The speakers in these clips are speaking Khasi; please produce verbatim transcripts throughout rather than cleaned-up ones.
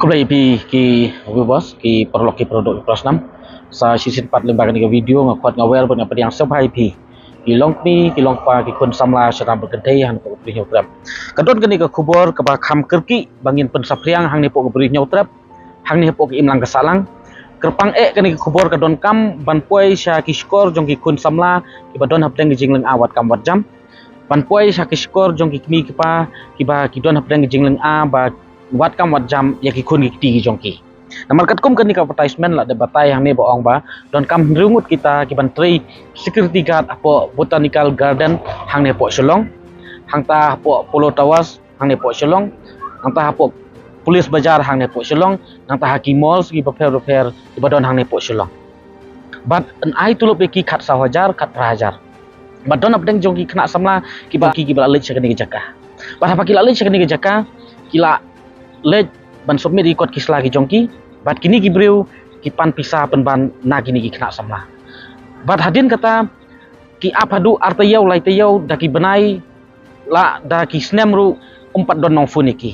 Khublei ïa phi ki viewers, ki paralok ki para doh ki para snam. Sa shisien pat lyngba kane ka video nga kwah nga wer bad nga pdiang sngewbha ïa phi ki longkmie, ki longkpa, ki khun samla shaphang ba kynthei hangne hapoh ka Bri Hynñiewtrep. Ka don kane ka khubor kaba kham kyrkieh ba ngin pynsaphriang hangne hapoh ka Bri Hynñiewtrep, hangne hapoh ka imlang ka sahlang. Kyrpang eh kane ka khubor ka donkam ban poi sha ki shkor jong ki khun samla kiba don hapdeng ka jinglynga wat kam wat jam. Ban poi sha ki shkor jong ki kmie ki kpa kiba ki don hapdeng ka jinglynga ba wat kam wat jam ïa ki khun ki kti ki jong ki. Namar katkum kane ka advertisement la dep batai hangne ba ong ba donkam hynriew ngut kita ki ban trei security guard hapoh Botanical Garden hangne hapoh Shillong, hangta hapoh Polo Towers hangne hapoh Shillong, hangta hapoh Police Bazar hangne hapoh Shillong, hangta ha ki malls kiba pher bapher kiba don hangne hapoh Shillong. Bad yn ai tulop ïa ki khatsaw hajar, khatphra hajar. Bad don hapdeng jong ki khynnah samla kiba ki kiba la leit sha kane ka jaka. Bad haba ki la leit sha kane ka jaka, ki la leit ban submit ïa ki kot ki sla ki jong ki. Bad kine ki briew ki pan pisa pynban na kine ki khynnah samla. Bad hadien kata ki ap haduh ar taïew lai taïew da ki bnai, la da ki snem ruh ym pat don nongphone ïa ki.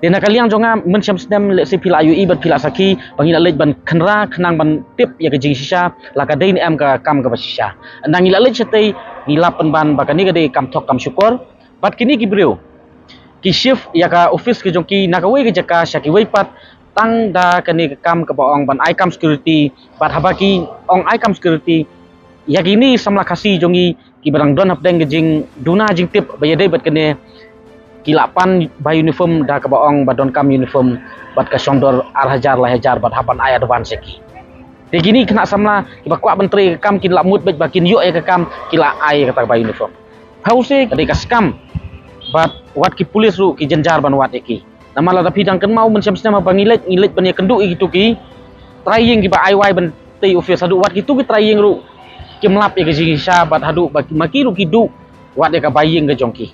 Te na ka liang jong nga, mynshem snem lehse phi la ïohi bad phi la sakhi ba ngi la leit ban khynra khnang ban tip ïa ka jingshisha la ka dei ne em ka kam kaba shisha. Ynda ngi la leit shatei, ngi lap pynban ba kane ka dei ka kam thok kam shukor. Bad kine ki briew ki shift ïa ka office ka jong ki na kawei ka jaka sha kiwei pat, tang da kane ka kam kaba ong ban ai kam security. Bad haba ki ong ai kam security ïa kine samla Khasi jong ngi kiba dang don hapdeng ka jingduna jingtip ba ïadei bad kane, ki la pan ba uniform da kaba ong ba donkam uniform bad ka shongdor ar hajar lai hajar bad hap ban ai advance ïa ki. Te kine ki khynnah samla kiba kwah ban trei ka kam, kin la mut bad ba kin ïoh ïa ka kam, ki la ai kata ka ba uniform. Phi ïohi ka dei ka scam. Bad wat ki pulit ruh ki jynjar ban wad ïa ki. Namar lada phi dang kynmaw, mynshem snem haba ngi leit, ngi leit ban ïakynduh ïa kitu ki trai ïing kiba ai wai ban tei office, haduh wat kitu ki trai ïing ruh kim lap ïa ka jingshisha bad haduh ba ma ki ruh ki duh wat ïa ka bai ïing ka jong ki.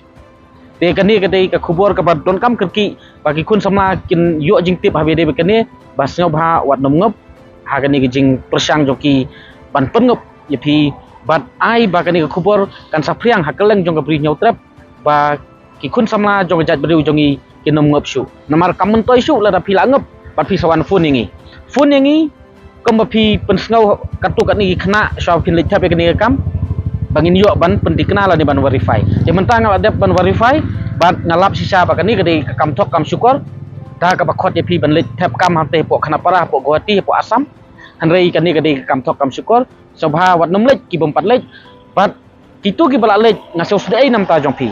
Te kane ka dei ka khubor kaba donkam kyrkieh ba ki khun samla kin ïoh jingtip haba ïadei bad kane, ba sngewbha wat nym ngop ha kane ka jingpyrshang jong ki ban pynngop ïa phi. Bad ai ba kane ka khubor kan saphriang ha kylleng jong ka Bri Hynñiewtrep ba ki khun samla jong ka jaitbynriew jong ngi kin nym ngop shuh. Namar kam myntoi shuh lada phi la ngop bad phi sa wan phone ïa ngi. Phone ïa ngi kumba phi pynsngew katto katne ki khynnah shuwa phin leit thep ïa kane ka kam, ba ngin ïoh ban pyntikna lane ban verify. Te mynta nga la dep ban verify bad nga lap shisha ba kane ka dei ka kam thok kam shukor, da kaba khot ïa phi ban leit thep kam hangtei hapoh Khanapara, hapoh Guwahati, hapoh Assam. Hynrei kane ka dei ka kam thok kam shukor. Sngewbha wat nym leit ki bym pat leit. Bad kitu kiba la leit, nga sngewsynei na ka bynta jong phi.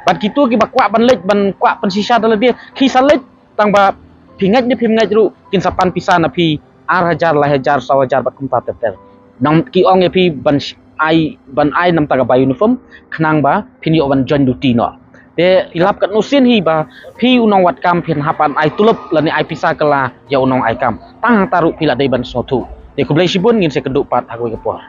Bad kitu kiba kwah ban leit, ban kwah pynshisha da lade, ki sa leit, tang ba phi ngeit ne phim ngeit ruh kin sa pan pisa na phi ar hajar, lai hajar, saw hajar bad kumta ter ter. Nang ki ong ïa phi ban sh-, ai, ban ai na ka bynta ka bai uniform, khnang ba phin ïoh ban join duty noh. Te phi lap katno sien hi ba phi u nongwad kam phin hap ban ai tulop lane ai pisa kylla ïa u nongai kam. Tang hangta ruh phi la dei ban sngewthuh. Te khublei shibun, ngin sa ïakynduh pat ha kawei ka por.